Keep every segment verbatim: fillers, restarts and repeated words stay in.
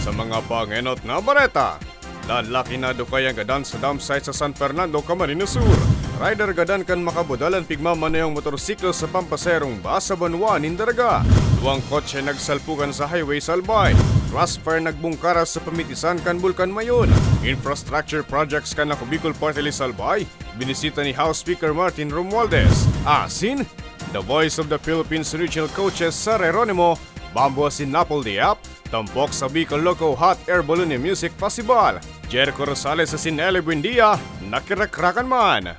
Sa mga pangenot na bareta, lalaki nadukay an gadan sa dump site sa San Fernando, Camarines Sur. Rider gadan kan makabudal an pigmamanehong motorsiklo sa pampasaherong bus sa banwaan nin Daraga. Duwang kotse nagsalpukan sa highway sa Albay. Crossfire nagbungkaras sa pamitisan kan Bulkan Mayon. Infrastructure projects kan Ako Bicol Party List Albay, binisita ni House Speaker Martin Romualdez. Asin, The Voice of the Philippines Regional Coaches Sir Jeronimo Bambo asin Napol Diap, tampok sa Bicol Loco Hot Air Balloon and Music Festival, Jericho Rosales asin Nelly Buendia, nakirakrakan man.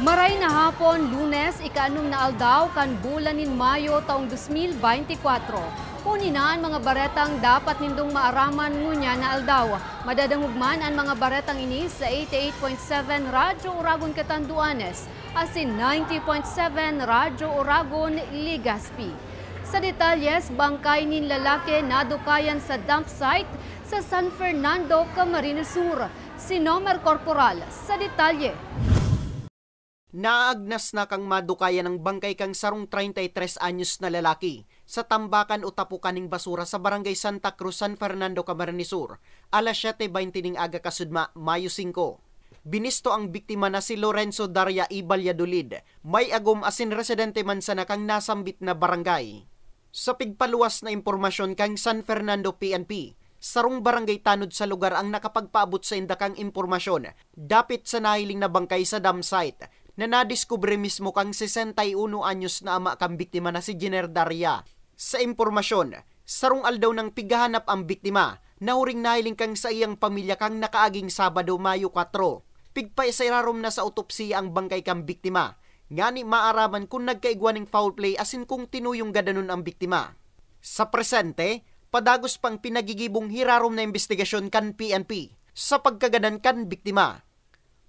Maray na hapon, Lunes, ika-anom na aldaw kan bulan nin Mayo, taong dos mil beintikwatro. Huni na an mga baretang dapat nindong maaraman ngunyan na aldaw. Madadangog man an mga baretang ini sa eighty-eight point seven Radyo Oragon Catanduanes, asin ninety point seven Radyo Oragon Legazpi. Sa detalyes, bangkay nin lalaki nadukayan sa dump site sa San Fernando, Camarines Sur. Si Nomer Corporal sa detalye. Naagnas na kan madukayan an bangkay kan sarong treinta y tres anyos na lalaki sa tambakan o tapukan nin basura sa Barangay Santa Cruz, San Fernando, Camarines Sur, alas siyete beinti nin aga kasudma, Mayo singko. Binisto ang biktima na si Lorenzo Daria y Valladolid, may agom asin residente man sana kan nasambit na barangay. Sa pigpaluwas na impormasyon kan San Fernando P N P, sarong barangay tanod sa lugar ang nakapagpaabot sainda kan impormasyon dapit sa nahiling na bangkay sa dump site, na nadiskubre mismo kan sesenta y uno anyos na ama kan biktima na si Jenner Daria. Sa impormasyon, sarong aldaw nang pighahanap ang biktima, na huring nahiling kan saiyang pamilya kan nakaaging Sabado, Mayo kwatro. Pigpaisararom na sa autopsiya ang bangkay kan biktima, ngani maaraman kun nagkaigwa nin foul play asin kun tinuyong gadanon ang biktima. Sa presente, padagos pang pinagigibong hirarom na imbestigasyon kan P N P sa pagkagadan kan biktima.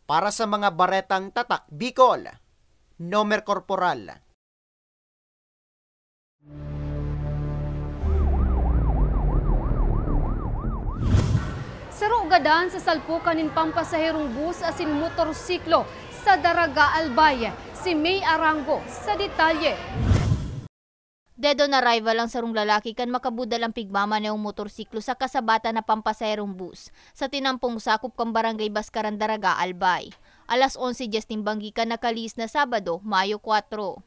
Para sa mga baretang Tatak Bicol, Nomer Corporal. Saro gadan sa salpukan nin pampasaherong bus asin motorsiklo sa Daraga, Albay. Si May Arango sa detalye. Dead on arrival ang sarong lalaki kan makabudal ang pigmamanehong motorsiklo sa kasabatan na pampasaherong bus sa tinampong sakop kan Barangay Bascaran, Daraga, Albay. Alas onse dyes nin banggi kan nakalihis na Sabado, Mayo kwatro.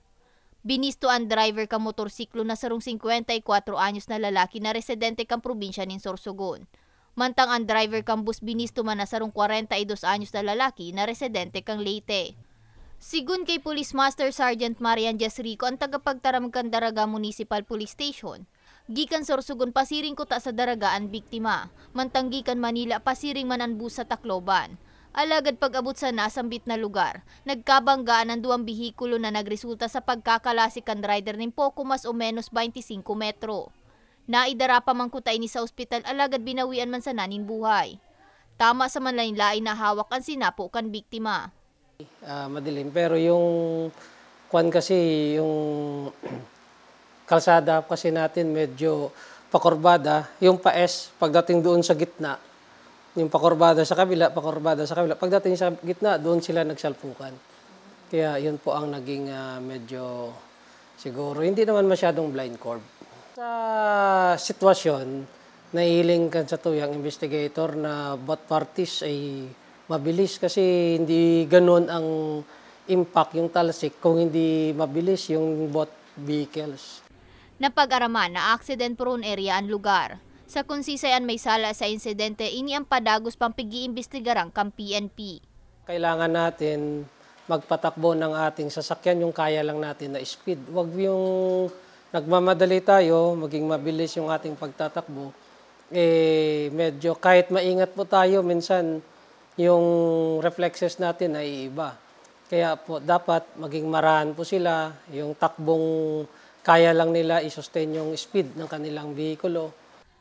Binisto an driver kan motorsiklo na sarong singkwenta y kwatro anyos na lalaki na residente kan probinsya nin Sorsogon. Mantang an driver kan bus binisto man na sarong kwarenta y dos anyos na lalaki na residente kan Leyte. Sigon kay Police Master Sergeant Marian Diaz Rico, an tagapagtaram kan Daraga Municipal Police Station, gikan Sorsogon pasiring kuta sa Daraga an biktima. Mantang gikan Manila, pasiring man an bus sa Tacloban. Alagad pag-abot sa nasambit na lugar, nagkabanggaan an duwang behikulo na nagresulta sa pagkakalasik kan rider nin poko mas o menos baynte singko metro. Naidara pa man kuta ini sa ospital, alagad binawian man sana nin buhay. Tama sa manlaen-laen na hawak an sinapo kan biktima. Ah, madilim. Pero yung kwan kasi, yung kalsada kasi natin medyo pakurbada. Yung pa-S, pagdating doon sa gitna, yung pakurbada sa kabila, pakurbada sa kabila. Pagdating sa gitna, doon sila nagsalpukan. Kaya yun po ang naging, ah, medyo siguro, hindi naman masyadong blind curve. Sa sitwasyon, nahiling kan sa tuyang investigator na both parties ay mabilis kasi hindi ganun ang impact yung talsik kung hindi mabilis yung both vehicles. Napag-araman na accident prone area an lugar. Sa konsisay an may sala sa insidente, ini an padagos pang pig-iimbestigaran kan P N P. Kailangan natin magpatakbo ng ating sasakyan yung kaya lang natin na speed. Wag yung nagmamadali tayo, maging mabilis yung ating pagtatakbo. Eh, medyo kahit maingat po tayo, minsan yung reflexes natin naiiba. Kaya po, dapat maging marahan po sila, yung takbong kaya lang nila i-sustain yung speed ng kanilang behikulo.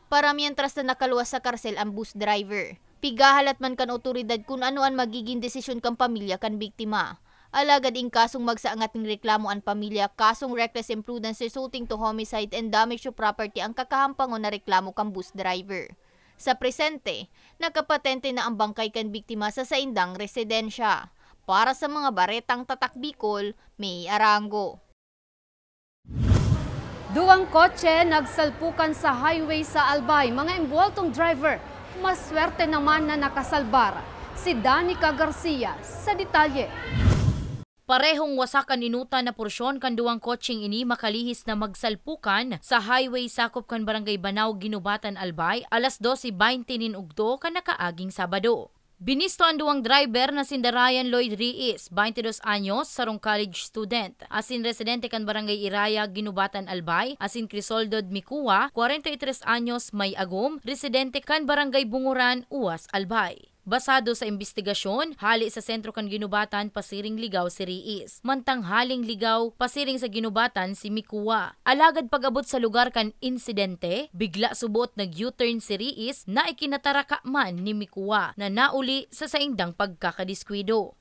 Para mientras na nakaluwas sa karsel an bus driver. Pighahalat man kan awtoridad kun ano an magigin desisyon kan pamilya kan biktima. Alagad in kasong magsaangat ning reklamo an pamilya, kasong reckless imprudence resulting to homicide and damage to property ang kakahampangon na reklamo kan bus driver. Sa presente, nakapatente na ang bangkay kan biktima sa saindang residensya. Para sa mga baretang Tatak Bicol, May Arango. Duwang kotse nagsalpukan sa highway sa Albay, mga embuweltong driver. Maswerte naman na nakasalbar. Si Danica Garcia sa detalye. Parehong wasak an inutan na porsyon kan duwang kotseng ini makalihis na magsalpukan sa highway sakop kan Barangay Banao, Guinobatan, Albay, alas dose baynte nin ugto kan nakaaging Sabado. Binisto an duwang driver na sinda Ryan Lloyd Riis, baynte dos anyos, sarong college student, asin residente kan Barangay Iraya, Guinobatan, Albay, asin Crisoldo Dmicua, kwarenta y tres anyos, may agom, residente kan Barangay Bunguran, Uwas, Albay. Basado sa imbestigasyon, hale sa sentro kan Guinobatan, pasiring ligaw si Riis. Mantang haling ligaw, pasiring sa Guinobatan si Dmicua. Alagad pag-abot sa lugar kan insidente, bigla suboot nag-U-turn si Riis na ikinataraka man ni Dmicua na nauli sa saindang pagkakadiskwidho.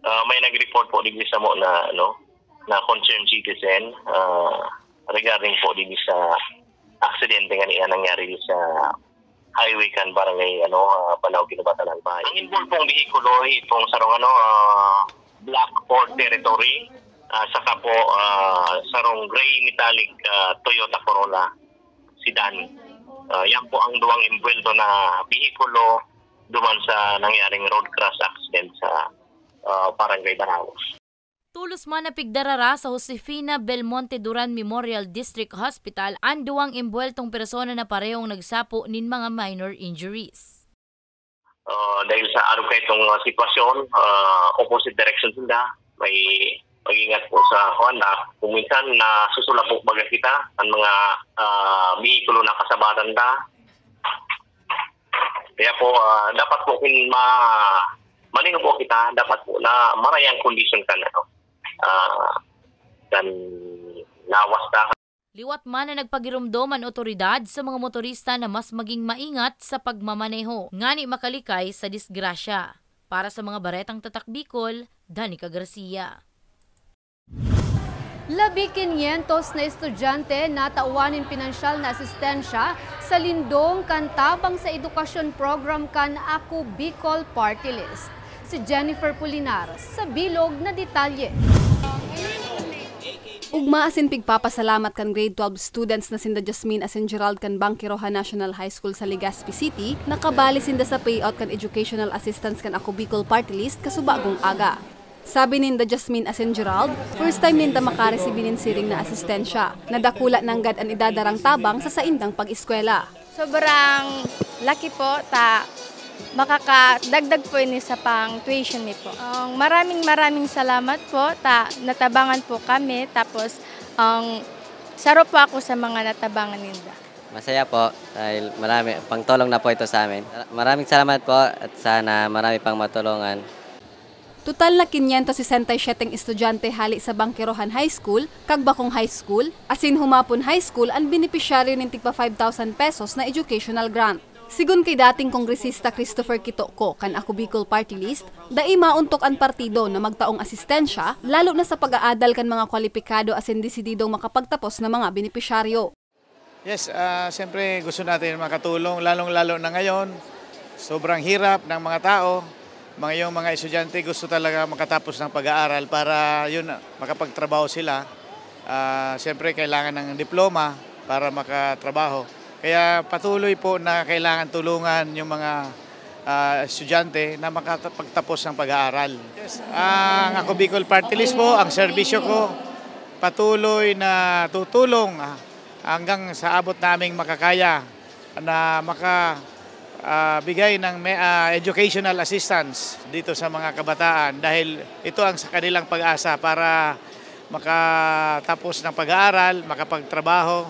Ah, may nag-report po digdi samo na, ano, na concerned citizen, ah, regarding po digdi sa aksidente nga ni-, nangyari sa highway kan barangay, ano, ah, Banao, Guinobatan, Albay. Ang involved pong behikulo, itong sarong, ano, ah, black Ford Territory, ah, saka po, ah, sarong gray metallic, ah, Toyota Corolla sedan. Ah, yan po ang duwang involved na behikulo duman sa nangyaring road crash accident sa, ah, Barangay Banao. Tolos man na pigdarara sa Josefina Belmonte Duran Memorial District Hospital an duwang embuweltong persona na parehong nagsapo nin mga minor injuries. Ah, dahil sa arog kaitong, ah, sitwasyon, ah, opposite direction sila. May mag-ingat po sa kuwan na kung minsan nasusulabog baga kita, ang mga, ah, behikulo na kasabatan ta. Kaya po, ah, dapat po kin ma-, malingaw po kita, dapat po na marayang kondisyon kan, ano, ah, kan lawas ta. Liwat man na nagpagiromdom an otoridad sa mga motorista na mas maging maingat sa pagmamaneho, ngani makalikay sa disgrasya. Para sa mga Baretang Tatak Bicol, Danica Garcia. Labi kinyentos na estudyante natawan nin pinansyal na asistensya sa lindong kan Tabang sa Edukasyon Program kan Ako Bicol Party List. Si Jennifer Pulinar sa bilog na detalye. Ugma asin pigpapasalamat kan grade twelve students na sinda Jasmine asin Gerald kan Bangkirohan National High School sa Legazpi City, nakabali sinda sa payout kan educational assistance kan Ako Bicol Party List kasubagong aga. Sabi ninda Jasmine asin Gerald, first time ninda makaresibi nin siring na asistensya, na dakula nanggad an idadarang tabang sa saindang pag-eskwela. Sobrang laki po ta makakadagdag po ini sa pang tuition mi po. Ang maraming, maraming salamat po ta natabangan po kami, tapos ang saro po ako sa mga natabangan ninda. Masaya po dahil marami, pangtulong na po ito sa amin. Maraming salamat po at sana marami pang matulungan. Total na kinyentos sesenta y siyete estudyante hale sa Bangkirohan High School kag Bacong High School asin Humapon High School an benepisyaryo nin tigpa five thousand pesos na educational grant. Sigon kay dating Kongresista Christopher Quitoco kan Ako Bicol Party List, dai maontok an partido na magtaong asistensya, lalo na sa pag-aadal kan mga kwalipikado asin desididong makapagtapos na mga benepisyaryo. Yes, ah, siyempre gusto natin makatulong, lalong-lalo na ngayon, sobrang hirap ng mga tao. Mga, yung mga estudyante gusto talaga makatapos ng pag-aaral para yun, makapagtrabaho sila. Ah, siyempre kailangan ng diploma para makatrabaho. Kaya patuloy po na kailangan tulungan yung mga, ah, estudyante na makapagtapos ng pag-aaral. Yes, ang Ako Bicol Party List po, ang serbisyo ko, patuloy na tutulong, ah, hanggang sa abot naming makakaya na maka, ah, bigay ng me-, ah, educational assistance dito sa mga kabataan dahil ito ang sa kanilang pag-asa para makatapos ng pag-aaral, makapagtrabaho,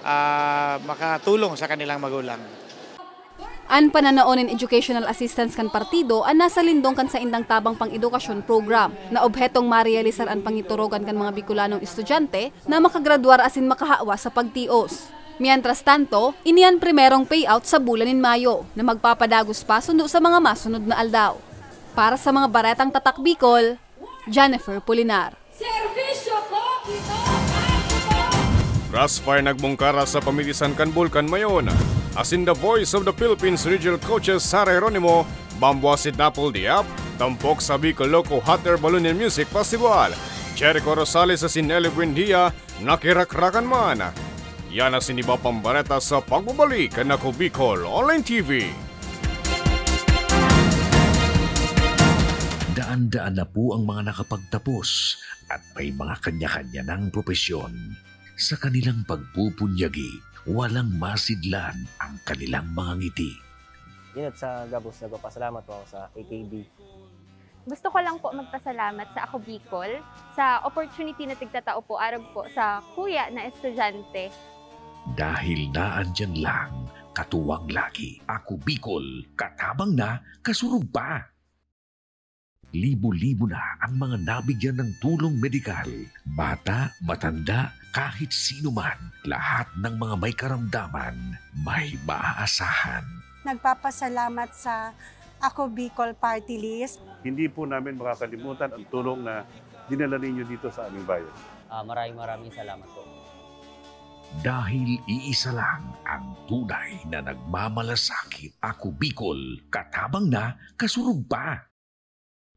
ah, makatulong sa kanilang magulang. An pananao nin educational assistance kan partido an nasa lindong kan saindang tabang pang-edukasyon program, na obhetong marealisar an pangiturogan kan mga Bicolanong estudyante na makagradwar asin makahawa sa pagtios. Mientras tanto, ini an primerong payout sa bulan nin Mayo, na magpapadagos pa sundo sa mga masunod na aldaw. Para sa mga Baretang Tatak Bicol, Jennifer Pulinar. Serbisyo ko, ito ang ito. Grass fire nagbungkara sa pamitisan kan Bulkan Mayon. Asin The Voice of the Philippines Regional Coaches Sara Jeronimo, Bamboo Acid Apple Diap, tampok sa Bicol Loco Hot Air Balloon and Music Festival. Jericho Rosales asin Nelly Buendia, nakirakrakan man. Yan asin iba pang bareta sa pagbabalik kan Ako Bicol Online T V. Daan-daan na po ang mga nakapagtapos at may mga kanya-kanya ng propesyon. Sa kanilang pagpupunyagi, walang masidlan ang kanilang mga ngiti. Inot sa gabos, nagpapasalamat po ako sa A K B. Gusto ko lang po magpasalamat sa Ako Bicol sa opportunity na tigtatao po arog po sa kuya na estudyante. Dahil naandyan lang, katuwang lagi, Ako Bicol, katabang na, kasurog pa. Libo-libo na ang mga nabigyan ng tulong medikal. Bata, matanda, kahit sino man, lahat ng mga may karamdaman, may maaasahan. Nagpapasalamat sa Ako Bicol Party List. Hindi po namin makakalimutan ang tulong na dinala ninyo dito sa aming bayan. Ah, maraming, maraming salamat po. Dahil iisa lang ang tunay na nagmamalasakit, Ako Bicol, katabang na, kasurog pa.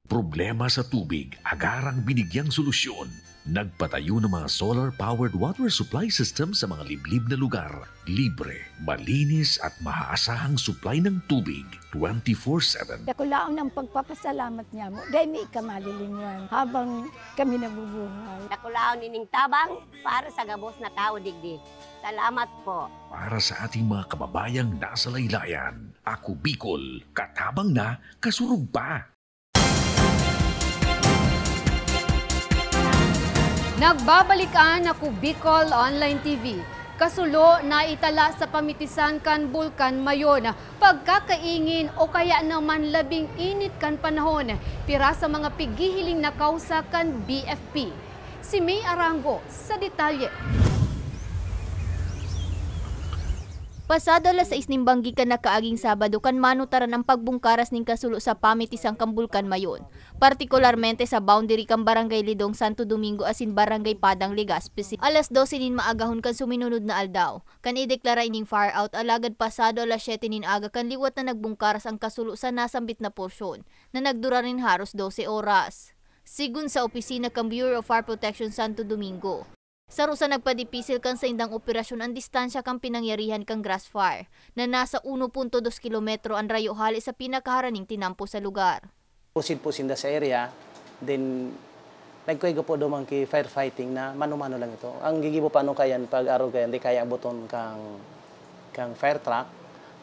Problema sa tubig, agarang binigyang solusyon. Nagpatayo ng mga solar-powered water supply system sa mga liblib na lugar. Libre, malinis at maaasahang supply ng tubig twenty-four seven. Dakulaon ang pagpapasalamat niamo, dahil may ika malilingwan habang kami nabubuhay. Dakulaon nining tabang para sa gabos na tawo digdi. Salamat po. Para sa ating mga kababayang nasa laylayan, Ako Bicol, katabang na, kasurog pa. Nagbabalik an Ako Bicol Online T V. Kasulo na itala sa pamitisan kan Bulkan Mayon. Pagkakaingin o kaya naman labing init kan panahon, pira sa mga pighihiling na kawsa kan B F P. Si May Arango sa detalye. Pasado alas sais nin banggi kan nakaaging Sabado kan manutaran ang pagbungkaras nin kasulo sa pamitisan kan Bulkan Mayon, partikularmente sa boundary kan Barangay Lidong, Santo Domingo asin Barangay Padang, Legazpi City. Alas dose nin maagahon kan suminunod na aldaw, kan ideklara ining fire out, alagad pasado alas siyete nin aga kan liwat na nagbungkaras ang kasulo sa nasambit na porsyon, na nagdurar nin haros dose oras. Sigon sa opisina kan Bureau of Fire Protection Santo Domingo, saro sa nagpadipisil kan saindang operasyon an distansya kan pinangyarihan kan grass fire, na nasa uno punto dos kilometro an rayo hale sa pinakaharaning tinampo sa lugar. Pusid po sinda sa area, then nagkuway po duman ki firefighting na mano-mano lang ito. Ang gigibo pa ano kayan, pag araw kayan, di kaya abuton kang, kang fire truck,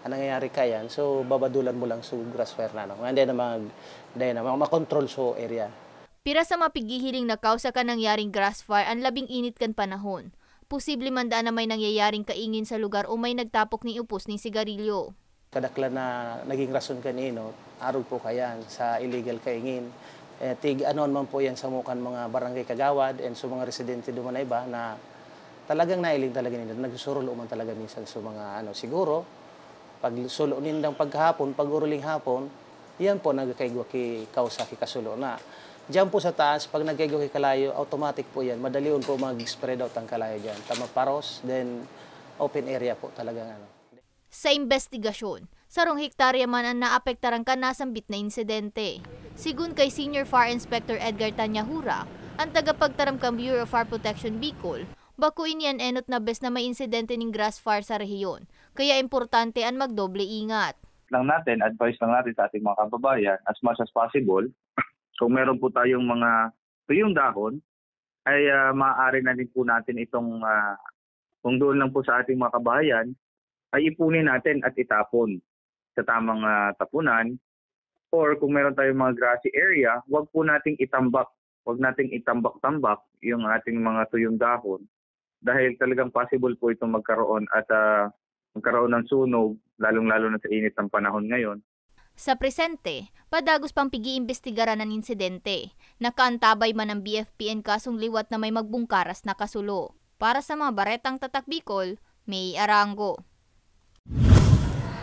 ang nangyayari kayan, so babadulan mo lang so grass fire na, ano, nga hindi na mag-, hindi na ma-, makontrol so area. Pira sa mga pighihiling na kawsa kan nangyaring grass fire an labing init kan panahon. Posible man daan na may nangyayaring kaingin sa lugar o may nagtapok nin upos nin sigarilyo. Kadaklan na naging rason kan inot, arog po kayan sa illegal kaingin. Eh, tig-, ano man po yan sa mukan mga barangay kagawad and sa mga residente duman na iba na talagang nailing talaga nila, nagsusurulo man talaga minsan sa mga ano, siguro, pag sulo nindang paghapon, pag uruling hapon, yan po nagkakaigwa ki kausa ki kasulo na. Diyan po sa taas, pag nagkaigwa ki kalayo, automatic po yan. Madalion po mag-spread out ang kalayo diyan. Tama paros, then open area po talagang ano. Sa imbestigasyon, sarong hektarya man ang naapektaran kan nasambit na insidente. Sigun kay Senior Fire Inspector Edgar Tanyahura, ang tagapagtaram kan Bureau of Fire Protection Bicol, bako ini an enot na bes na may insidente nin grass fire sa rehiyon, kaya importante an magdoble ingat. Lang natin, advice lang natin sa ating mga kababayan, as much as possible, kung meron po tayong mga tuyong dahon, ay, ah, maaari na din po natin itong, ah, kung doon lang po sa ating mga kabahayan, ay ipunin natin at itapon sa tamang, ah, tapunan. Or kung meron tayong mga grassy area, wag po nating itambak, wag nating itambak-tambak yung ating mga tuyong dahon dahil talagang possible po itong magkaroon at, ah, magkaroon ng sunog, lalong-lalo na sa init ng panahon ngayon. Sa presente, padagos pang pig-iimbestigaran an insidente. Nakaantabay man ang B F P N kasong liwat na may magbungkaras na kasulo. Para sa mga Baretang Tatak Bicol, May Arango.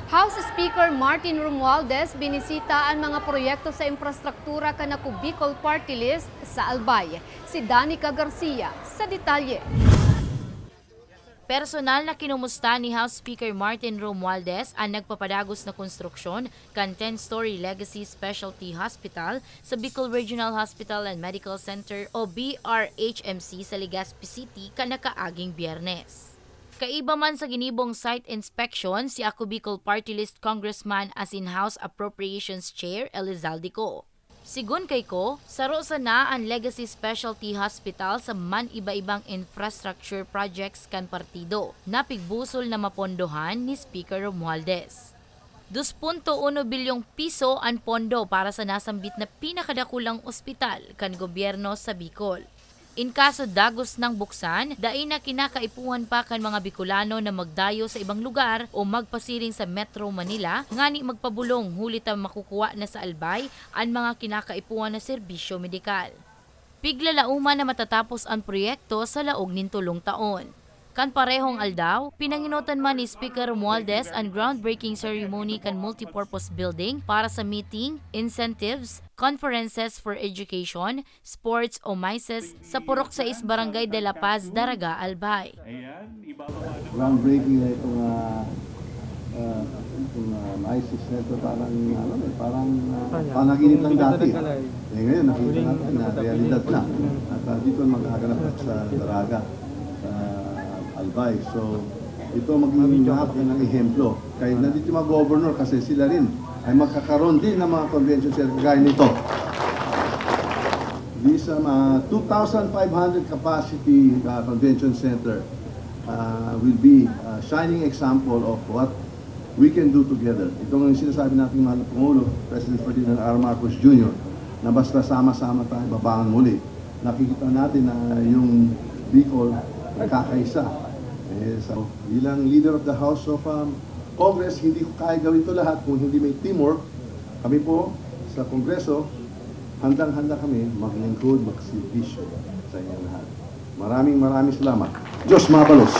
House Speaker Martin Romualdez binisita an mga proyekto sa infrastruktura kan Ako Bicol Party List sa Albay. Si Danica Garcia sa detalye. Personal na kinumusta ni House Speaker Martin Romualdez an nagpapadagos na konstruksyon kan ten-story Legacy Specialty Hospital sa Bicol Regional Hospital and Medical Center o B R H M C sa Legazpi City kan nakaaging Biyernes. Kaiba man sa ginibong site inspection si Ako Bicol Party List Congressman asin House Appropriations Chair Elizalde Co. Sigon kay Co, saro sana an Legacy Specialty Hospital sa man-iba-ibang infrastructure projects kan partido na pigbusol na mapondohan ni Speaker Romualdez. Dos punto uno bilyong piso an pondo para sa nasambit na pinakadakulang ospital kan gobyerno sa Bicol. In kaso dagos nang buksan, dai na kinakaipuhan pa kan mga Bicolano na magdayo sa ibang lugar o magpasiring sa Metro Manila ngani magpabolong huli ta makukuha na sa Albay an mga kinakaipuhan na serbisyo medikal. Piglalaoman na matatapos an proyekto sa laog nin tolong taon. Kan parehong aldaw, pinangenotan man ni Speaker Romualdez an groundbreaking ceremony kan multipurpose building para sa meeting, incentives, conferences for education, sports o MICES sa Purok sais Barangay de la Paz, Daraga, Albay. Groundbreaking na itong ah, ah, itong ah, MICES na ito, parang ano eh, parang ah, panaginip lang dati. Eh ngayon nakita natin na realidad na. At ah, dito magaganap sa Daraga, sa Albay. So ito magiging lahat ng ehemplo. Kaya nandito yung mga governor kasi sila rin ay magkakaroon din ng mga convention center kagaya nito. This um, uh, two thousand five hundred capacity uh, convention center uh, will be a shining example of what we can do together. Ito nga yung sinasabi natin, mahal na Pangulo, President Ferdinand R. Marcos Junior, na basta sama-sama tayo, babangon muli. Nakikita natin na yung Bicol nagkakaisa. Eh, sa, bilang leader of the House of um, Congress, hindi ko kaya gawin ito lahat kung hindi may teamwork. Kami po sa Kongreso, handang-handa kami maglingkod, magserbisyo sa inyong lahat. Maraming maraming salamat. Diyos mabalos!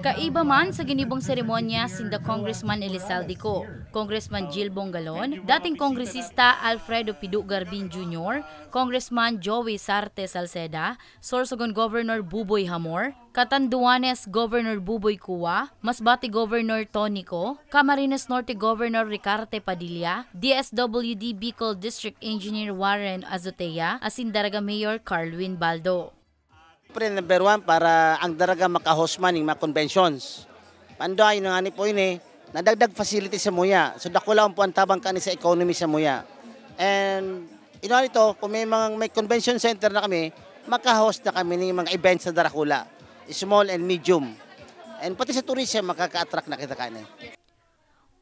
Kaiba man sa ginibong seremonya sinda Congressman Elizalde Co, Congressman Jill Bongalon, dating Kongresista Alfredo Pido Garbin Junior, Congressman Joey Sarte Salceda, Sorsogon Governor Buboy Hamor, Catanduanes Governor Buboy Cua, Masbate Governor Tony Co, Camarines Norte Governor Ricarte Padilla, D S W D Bicol District Engineer Warren Azotea, asin Daraga Mayor Carlwin Baldo. Pre number one para ang Daraga maka-host man ning mga conventions. Panduay na nga ni po ini, nadagdag facility sa muya. So dakula po ang tabang kani sa economy sa muya. And ino nito, kung may mga may convention center na kami, maka-host na kami ning mga events sa Darakula, small and medium. And pati sa tourism, makaka-attract na kita kani.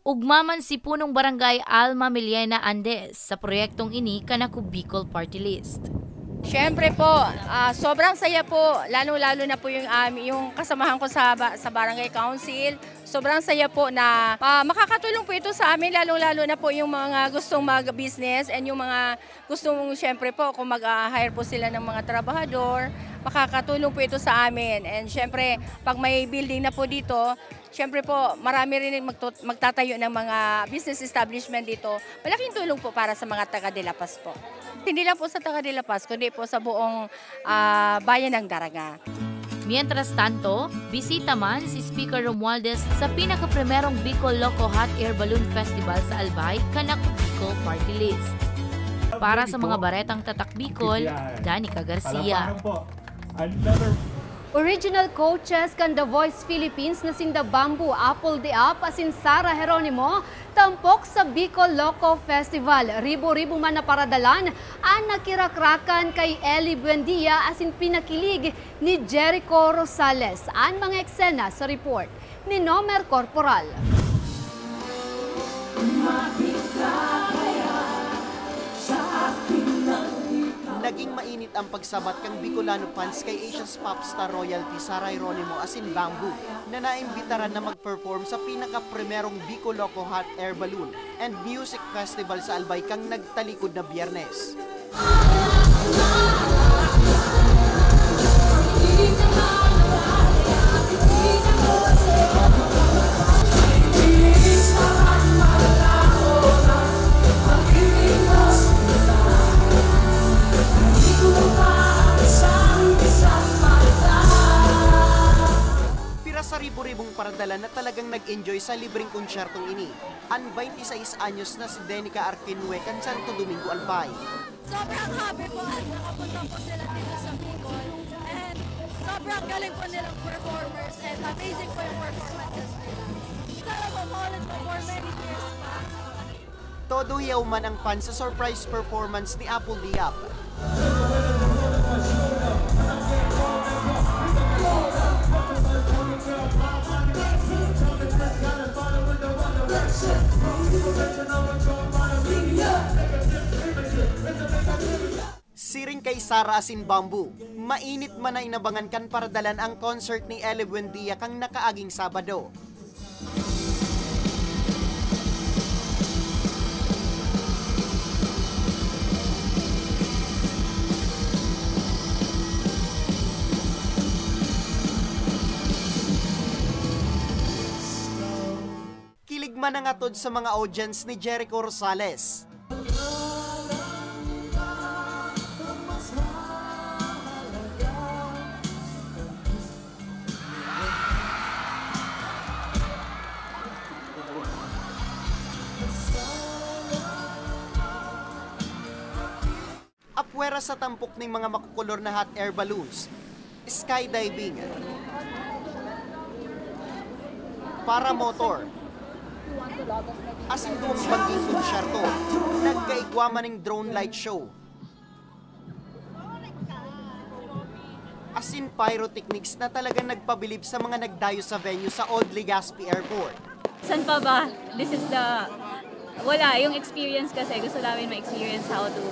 Ugma man si Punong Barangay Alma Milena Andes sa proyektong ini kan Ako Bicol Party List. Siyempre po, ah, sobrang saya po, lalo-lalo na po yung, um, yung kasamahan ko sa, ba- sa barangay council. Sobrang saya po na ah, makakatulong po ito sa amin, lalo-lalo na po yung mga gustong mag-business and yung mga gustong, siyempre po, kung mag-hire po sila ng mga trabahador, makakatulong po ito sa amin. And siyempre, pag may building na po dito, siyempre po, marami rin magtut- magtatayo ng mga business establishment dito. Malaking tulong po para sa mga taga De La Paz po. Hindi lang po sa taga De La Paz, kundi po sa buong ah, bayan ng Daraga. Mientras tanto, bisita man si Speaker Romualdez sa pinakaprimerong Bicol Loco Hot Air Balloon Festival sa Albay, kan Ako Bicol Party List. Para sa mga baretang tatak Bicol, Danica Garcia. Original coaches kan The Voice Philippines na sinda Bamboo Apple Diap asin Sara Jeronimo, tampok sa Bicol Loco Festival. Ribo-ribo man na paradalan an nakirakrakan kay Ellie Buendia asin pinakilig ni Jericho Rosales. An mga eksena sa report ni Nomer Corporal. Naging mainit ang pagsabat kan Bicolano fans kay Asia's pop star royalty Sara Jeronimo asin Bamboo na naimbitaran na mag-perform sa pinakaprimerong Bico Loco Hot Air Balloon and Music Festival sa Albay kan nagtalikod na Biyernes. Bong paradala na talagang nag-enjoy sa libreng konsyertong ini, an twenty-six anyos na si Denica Arquinue kan Santo Domingo, Albay. Sobrang happy po at nakapunta po sila dito sa Bicol. And sobrang galing po nilang performers and amazing po yung performances nila. Sana po maulit po for many years pa. Todo hiyaw man ang fans sa surprise performance ni Apple Diab. Siring kay Sara asin Bamboo, mainit man na inabangan kan paradalan ang concert ni Ellie Buendia kan nakaaging Sabado. Kilig man ang atod sa mga audience ni Jericho Rosales. Apwera sa tampok ning mga makukulor na hot air balloons, skydiving, paramotor, asin duwang bangging konsyerto, nagkaigwa man ning drone light show. Asin pyrotechnics na talagang nagpabilib sa mga nagdayo sa venue sa Old Legazpi Airport. San pa ba? This is the, wala, yung experience kasi gusto namin ma-experience how to,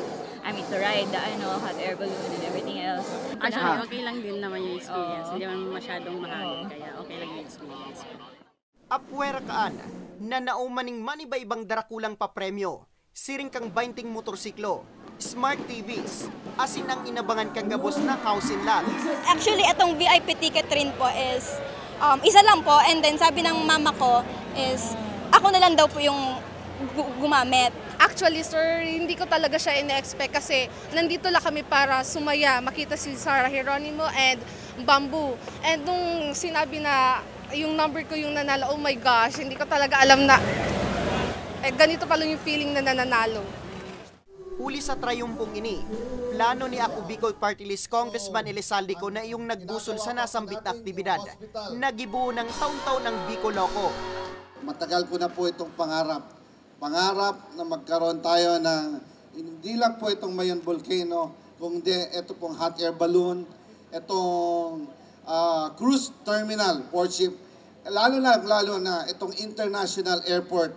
I mean, to ride the, ano, hot air balloon and everything else. Actually, okay lang din naman yung experience. Oo. Hindi naman masyadong mahangin, kaya okay lang yung experience. Apwera kaan, nanao man ning maniba-ibang darakulang papremyo, siring kan baynting motorsiklo, smart T Vs, asin ang inabangan kan gabos na house and lot. Actually, itong V I P ticket rin po is, um, isa lang po, and then sabi ng mama ko is, ako na lang daw po yung gu-, gumamit. Actually, sir, hindi ko talaga siya ina-expect kasi nandito lang kami para sumaya, makita si Sarah Geronimo and Bamboo. And nung sinabi na yung number ko yung nanalo, oh my gosh, hindi ko talaga alam na, eh, ganito pala yung feeling na nananalo. Huli sa trayumpong ini, plano ni Ako Bicol Party List Congressman Elizalde Co na iyong nagbusol sa nasambit na aktibidad, nagibo ng taon-taon ang Bico Loco. Matagal ko na po itong pangarap. Pangarap na magkaroon tayo ng, hindi lang po itong Mayon Volcano, kundi ito pong hot air balloon, itong, ah, cruise terminal, port ship, lalo na, lalo na itong international airport.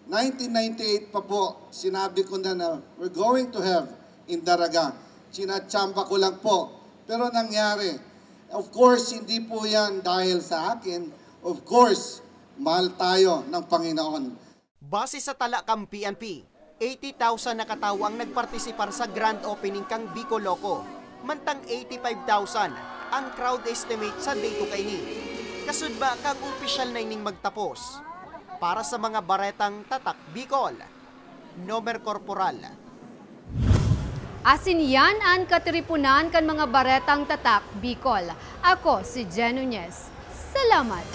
Nineteen ninety-eight pa po, sinabi ko na, na we're going to have in Daraga. Sinachamba ko lang po. Pero nangyari. Of course, hindi po yan dahil sa akin. Of course, mahal tayo ng Panginoon. Base sa tala kan P N P, eighty thousand na katawo ang nagpartisipar sa grand opening kan Bico Loco, mantang eighty-five thousand ang crowd estimate sa date kaini. Kasudma kan opisyal na ining magtapos. Para sa mga baretang Tatak Bicol, Nomer Corporal. Asin yan an katiriponan kan mga baretang Tatak Bicol. Ako si Jen Nunez. Salamat!